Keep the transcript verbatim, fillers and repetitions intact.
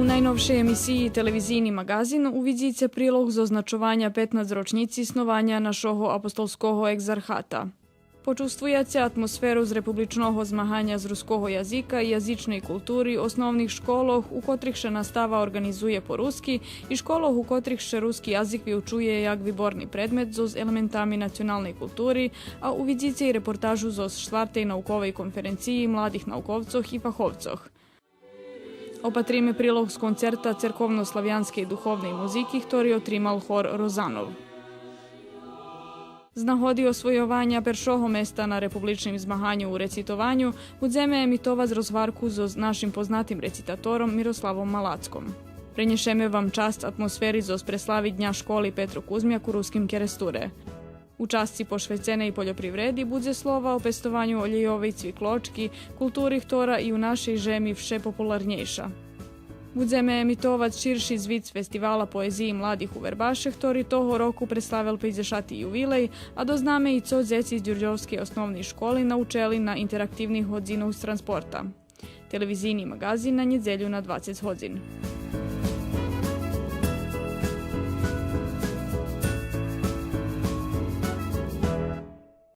У найновшей емисиї Телевизийни маґазин увидзице прилог з означованя петнац рочнїци снованя нашого апостолского екзархата. Почувствуєце атмосферу з републичного змаганя з руского язика и язичней култури, основних школох у котрих ше настава орґанизує по руски и школох у котрих ше руски язик виучує як виборни предмет зоз елементами националней култури, а увидзице и репортажу зоз штвартей науковей конференциї младих науковцох и фаховцох. Опатриме прилог з концерта церковнославянскей духовней музики хтори отримал хор Розанов. З нагоди освойованя першого места на републичним змаганю у рецитованю будземе емитовац розгварку зоз нашим познатим рецитатором Мирославом Малацком. Пренєшеме вам часц атмосфери зоз преслави Дня школи Петро Кузмяк у Руским Керестуре. У часци пошвеценей польопривреди будзе слова о пестованю олєйовей цвиклочки, култури хтора и у нашей жеми вше популарнєйша. Будземе емитовац ширши звиц Фестивала поезиї младих у Вербаше, хтори того року преславел пейдзешати ювилей, а дознаме и цо дзеци з Дюрдьовскей основней школи научели на интерактивних годзинох з транспорта. Телевизийни маґазин на нєдзелю на двацец годзин.